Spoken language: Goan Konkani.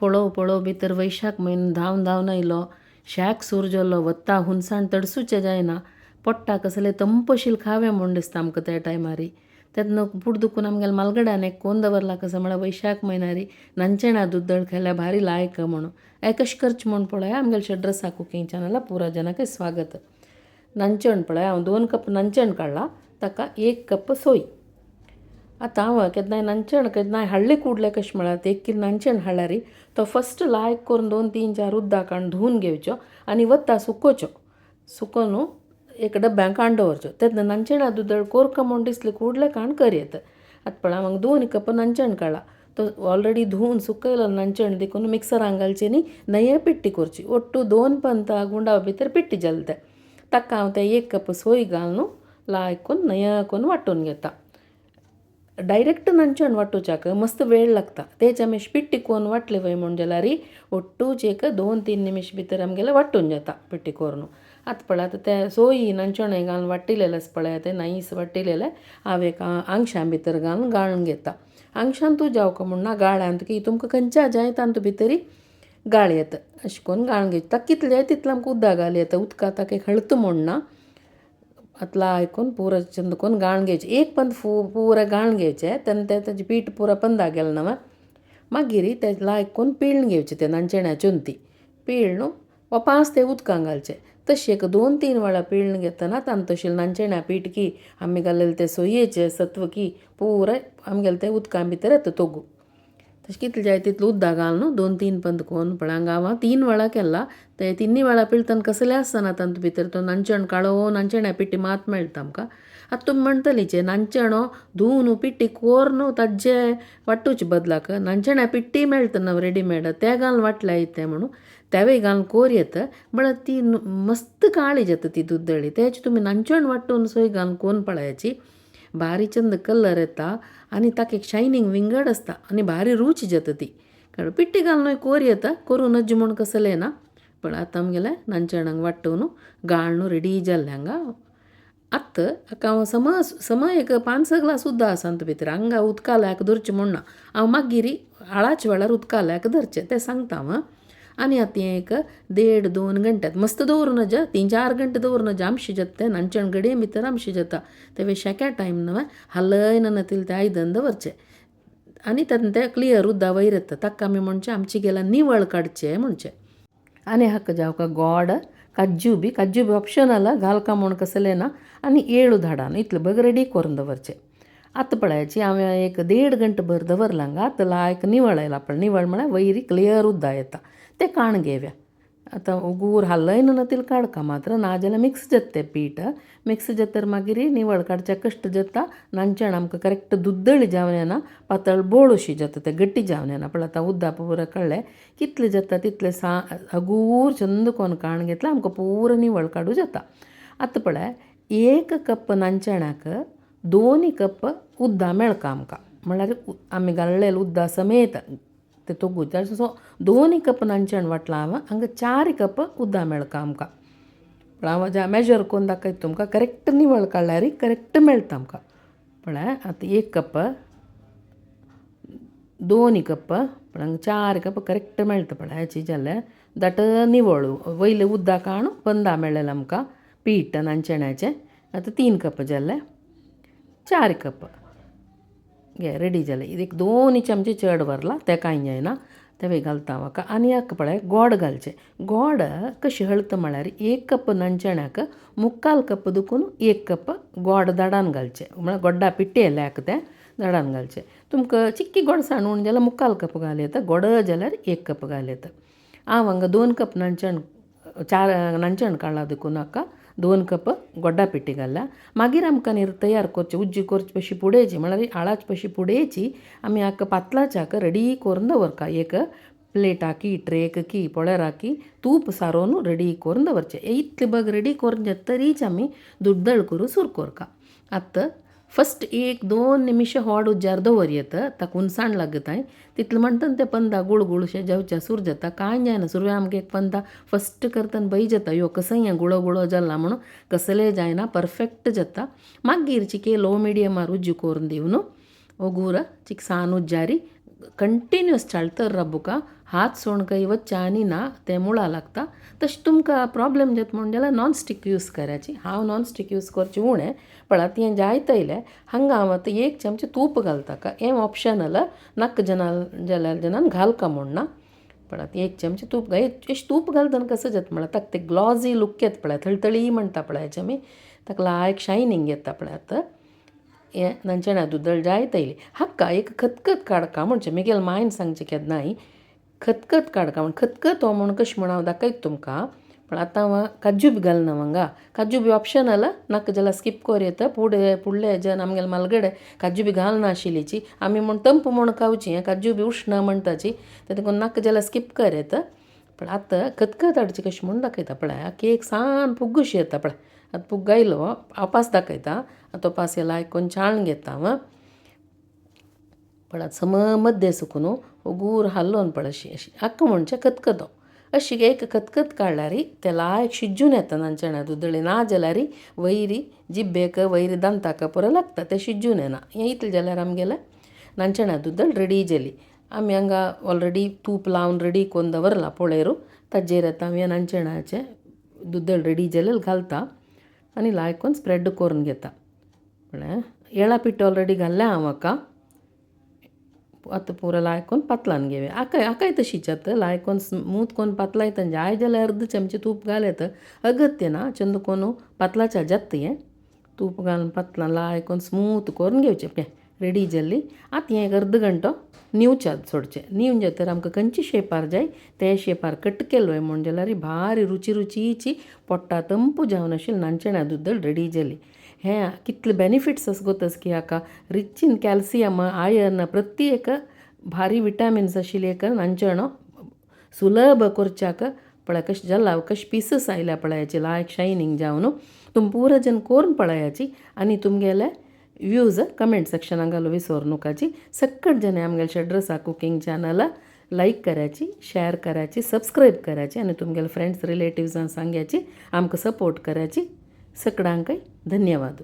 पळोव पळोव भितर वैशाख म्हयनो धांवन धांवन आयलो. शाक सूर जालो, वत्ता हुनसाण तडसूचें जायना, पोट्टा कसलें तंपशील खावें म्हूण दिसता आमकां त्या टायमारी. तेन्ना पुट दुखून आमगेल्या मालगड्यान एक कोन दवरला कसो म्हळ्यार वैशाख म्हयन्यारी नांचेणा दुद्दळ खायल्यार भारी लायक म्हणून. हें कशें करचें म्हूण पळया आमगेल्या शेड्रसा कुकींग चॅनला पुरा जनाक स्वागत. नांचण पळय हांव 2 कप नांचण काडला, ताका 1 कप सोय. आतां हांव केन्नाय नांचण केन्नाय हाडले कुडले कशें म्हळ्यार 1 किल नांचण हाडल्यार तो फस्ट लायक करून 2 3 4 उद्दां काडून धुवन घेवचो आनी वता सुकोवचो. सुकोवन एक डब्यांक काडून दवरचो. तेन्ना नांचणा दुदळ कोरका म्हूण दिसले कुडले काण कर येता. आतां पळय हांव 2 कप नांचण काडला, तो ऑलरेडी धुवन सुकयलो नांचण देखून मिक्सरान घालची न्ही नये पिट्टी करची. ಒಟ್ಟು 2 पंत गुंडा भितर पिट्टी जाले ते. ताका हांव ते 1 कप सोय घालून लायकून नया करून वांटून घेता. डायरेक्ट नांचण वांटूच्याक मस्त वेळ लागता. तेच आमी पिट्टी कोन्न वांटले वय म्हूण जाल्यार ಒಟ್ಟूच एक 2 3 निमिश भितर आमगेलें वांटून जाता पिट्टी कोरून. आतां पळय आतां ते सोय नांचण घालून वाटिलेलें आसा पळय तें नायस वाटिलेलें हांव एक आंगशां भितर घालून गाळून घेता. आंगशान तूं जावका म्हूण ना गाळ्यान की तुमकां खंयच्या जाय तातूंत भितरी गाळ येता. अशें करून गाळून घेता. कितलें जाय तितलें आमकां उदक घाल येता. उदक आतां एक हळत म्हूण ना. आतां लायकून पुरो चंद करून गाळून घेवचें. एक पंद पुरा गाळून घेवचें तेन्ना तें ताजें पीठ पुरा पंदा गेलें ना. मागीर तें लायक करून पिळून घेवचें तें नांचण्याच्यो ती पिळून वा 5 ते उदकां घालचें. तशें एक 2 3 वेळा पिळून घेतना तांतूत तशें नांचण्या पीठ की आमी घालेलें तें सोयेचें सत्व की पुराय आमगेलें तें उदकां भितर येता तोगू. तशें कितलें जाय तितलें उदक घालून 2 3 पंद कोन्न पळय हांगा हांव 3 वेळा केला. ते 3 वेळा पिळटना कसलें आसना तातूंत भितर तो नांचण काळो नांचण्या पिट्टी मात मेळटा आमकां. आतां तुमी म्हणटलीं चे नांचण धुवन पिट्टी कोरून ताज्जे वांटूचे बदलाक नांचण्या पिट्टी मेळटा ना रेडीमेड ते घालून वांटल्यार येता म्हणून तेवूय घालून कोर येता. म्हळ्यार ती मस्त काळी जाता ती दुदळी. तेच तुमी नांचण वांटून सोय घालून कोन्न पळयाची भारी चंद कलर येता आनी ताका एक शायनींग विंगड आसता आनी भारी रूच जाता ती. कारण पिट्टी घालून कोर येता, करूं नज म्हूण कसलें ना. पण आतां आमगेलें नांचणांक वांटून गाळून रेडी जाल्लें हांगा. आतां हाका हांव सम एक 5 6 ग्लास उदक आसा तातूंत भितर. हांगा उदका लायक धरचें म्हूण ना, हांव मागीर आळाच्या वेळार उदका लायक धरचें तें सांगता हांव. आनी आतां हें एक 1.5 2 घंट्यात मस्त दवरूं नज, 3 4 घंटे दवरूं नज, आमशी जाता तें नांचण घडये भितर आमशी जाता. तें शेक्या टायम न्हय हालयना तितलें तें आयदन दवरचें आनी तेन्ना तें क्लियर उदक वयर येता. ताका आमी म्हणचें आमचे गेल्यार निवळ काडचें म्हणचें. आनी हाका जावका गोड काज्जू बी, काज्जू बी ऑप्शनल घालका म्हूण कसलें ना. आनी येळू धाडान इतलें बग रेडी करून दवरचें. आतां पळयाची हांवें एक 1.5 घंटे भर दवरलां हांगा. आतां लायक निवळ आयला पळय, निवळ म्हळ्यार वयरी क्लियर उदक येता तें काण घेवया. आतां गूर हालयना तितलें काडका मात्र, नाजाल्यार मिक्स जाता तें पीठ. मिक्स जातर मागीर निवळ काडच्या कश्ट जाता. नांचण आमकां करेक्ट दुद्दळी जावन येना, पातळ बोळ अशी जाता, तें गट्टी जावन येना. पण आतां उदक पुरो कळ्ळें कितलें जाता तितलें सा हगूर चंद कोन्न काण घेतल्यार आमकां पुरो निवळ काडूं जाता. आतां पळय 1 कप नांचणाक 2 कप उदक मेळका आमकां, म्हळ्यार आमी घाल्लें उदक समेत ते तोगूच. सो 2 कप नांचण वांटलां हांव, हांगा 4 कप उदक मेळका आमकां. पण हांव ज्या मेजर करून दाखयता तुमकां करेक्ट निवळ काडल्यार करेक्ट मेळटा आमकां. पळय आतां 1 कप 2 कप पण हांगा 4 कप करेक्ट मेळटा. पळय हेची जालें that निवळ वयलें उदक काडून पंदा मेळ्ळें आमकां पीठ नांचण्याचें. आतां 3 कप जालें, 4 कप घे रेडी जालें. एक 2 चमचे चड व्हरला तें कांय जायना, तें घालता म्हाका. आनी हाका पळय गोड घालचें. गोड कशें हळत म्हळ्यार 1 कप नांचण्याक 3/4 कप दुखून 1 कप गोड दाडान घालचें, म्हळ्यार गोड्डा पिट्टी येल्याक तें दाडान घालचें. तुमकां चिक्की गोडसाण उण जाल्यार 3/4 कप घाल येता, गोड जाल्यार 1 कप घाल येता. हांव हांगा 2 कप नांचण 4 नांचण काडलां देखून हाका 2 कप गोड्डा पिट्टी घालल्या. मागीर आमकां न्ही तयार करचें उज्जी करचे पशी पुडयेची, म्हळ्यार आळाचे पशी पुडयेची आमी हाका पातलाच्याक रेडी करून दवरका. एक प्लेटाकी ट्रेक की पळेराकी तूप सारोवन रेडी करून दवरचें. इतलें बग रेडी करून जाता तरीच आमी दुड्दळ करून सुरू करका. आतां फस्ट 1 2 निमिश होड उज्यार दवर येता, ताका हुनसाण लागताय तितलें म्हणटना तें पंदा गुळगुळशें जेवचें सुरू जाता. कांय जायना सुरवे आमकां एक पंदा फस्ट करतना भंय जाता, यो कसंय हें गुळो गुळो जाला म्हणून, कसलें जायना परफेक्ट जाता. मागीर चिके लो मिडियमार उज्जी करून दिवन ओगूर चिक सान उज्जारी कंटिन्युअस चाळतर राबुका हात सोण काही वच्चा आनी ना ते मुळा लागता. तशें तुमकां प्रोब्लेम जाता म्हूण जाल्यार नॉनस्टीक यूज करायची. हांव नॉनस्टीक यूज करची उणें पण आतां हें जायत येयलें. हांगा हांव आतां एक चमचे तूप घालता. हें ऑप्शनल, नाका जना जाल्यार जनान घालका म्हूण ना, पण आतां एक चमचे तूप अशें तूप घालतना कसो जाता म्हळ्यार ताका ते ग्लॉजी लूक येता पळय, थळथळी म्हणटा पळय आमी, ताका लायक शायनींग येता पळय. आतां हें नानचेण्या दुदळ जायत येयली. हाका एक खतखत काडका म्हणचें म्हगेले मांयन सांगचें केन्नाय खतखत काडका म्हूण. खतखत हो म्हूण कशें म्हूण हांव दाखयता तुमकां. पण आतां हांव काजू बी घालना हांगा, काजू बी ऑप्शनल, नाका जाल्यार स्कीप कोर येता. फुडले हेज्यान आमगेले म्हालगडे काजू बी घालनाशिल्लीची, आमी म्हूण तंप म्हूण खावची, काजू बी उश्ण म्हणटाची, तें देखून नाका जाल्यार स्कीप कर येता. पण आतां खतखत हाडची कशें म्हूण दाखयता. पळय केक सान फुग्गशी येता पळय, आतां फुग्ग आयलो हो अपास दाखयता. आतां पास लायक कोन्न चाळून घेता हांव. पळय सम मद्दे सुकून गूर हालोवन पळय अशी अशी हाका म्हणचें खतखतो. अशी एक खतखत काडल्यार तें लायक शिजून येता नानचेण्या दुदळी, ना जाल्यार वयरी जिब्बेक वयरी दांताक पुरो लागता तें शिजून येना. हें इतलें जाल्यार आमगेलें नानचेण्या दुदळ रेडी जाली. आमी हांगा ऑलरेडी तूप लावन रेडी करून दवरलां पळयर, ताजेर आतां आमी ह्या नानचेण्याचें दुदळ रेडी जालें घालता आनी लायकून स्प्रेड करून घेता. पळय येळा पीठ ऑलरेडी घाल्लें हांव हाका, आतां पुरो लायकून पातलान घेवया. हाकाय हाकाय तशीच आतां लायकून स्मूथ कोन्न पातलायता जाय जाल्यार अर्द चमचे तूप घाल येता, अगत्य ना, चंद कोन्न पातलाच्या जाता हें. तूप घालून पातलान लायकून स्मूथ करून घेवचें. तें रेडी जाल्ली. आतां हें एक अर्द घंटो न्हिवच्याक सोडचें. न्हिवून जातकीर आमकां खंयचे शेपार जाय ते शेपार कट केलो म्हूण जाल्यार भारी रुची रुचीची पोट्टा तंपू जावन अशी नानचेण्या दुद्दल रेडी जाली. हें कितले बेनिफिट्स आसा गोत की हाका रिच इन कॅल्सियम, आयर्न, प्रति एक भारी विटामिन्स आशिल्ली एक नानचेणो सुलभ करच्याक. पळय कशें जाला, कशे पिसीस आयल्या पळयाची लायक शायनींग जावन. तुमी पुरो जन करून पळयाची आनी तुमगेले व्यूज कमेंट सेक्शनाक घालूं विसर नुकाची. सक्कट जन आमगेले शेड्रसा कुकींग चॅनल लायक करायची, शेअर करायची, सबस्क्रायब करायची आनी तुमगेले फ्रेंड्स रिलेटिव्जांक सांगायची, आमकां सपोर्ट करायची. सगळ्यांकय धन्यवाद.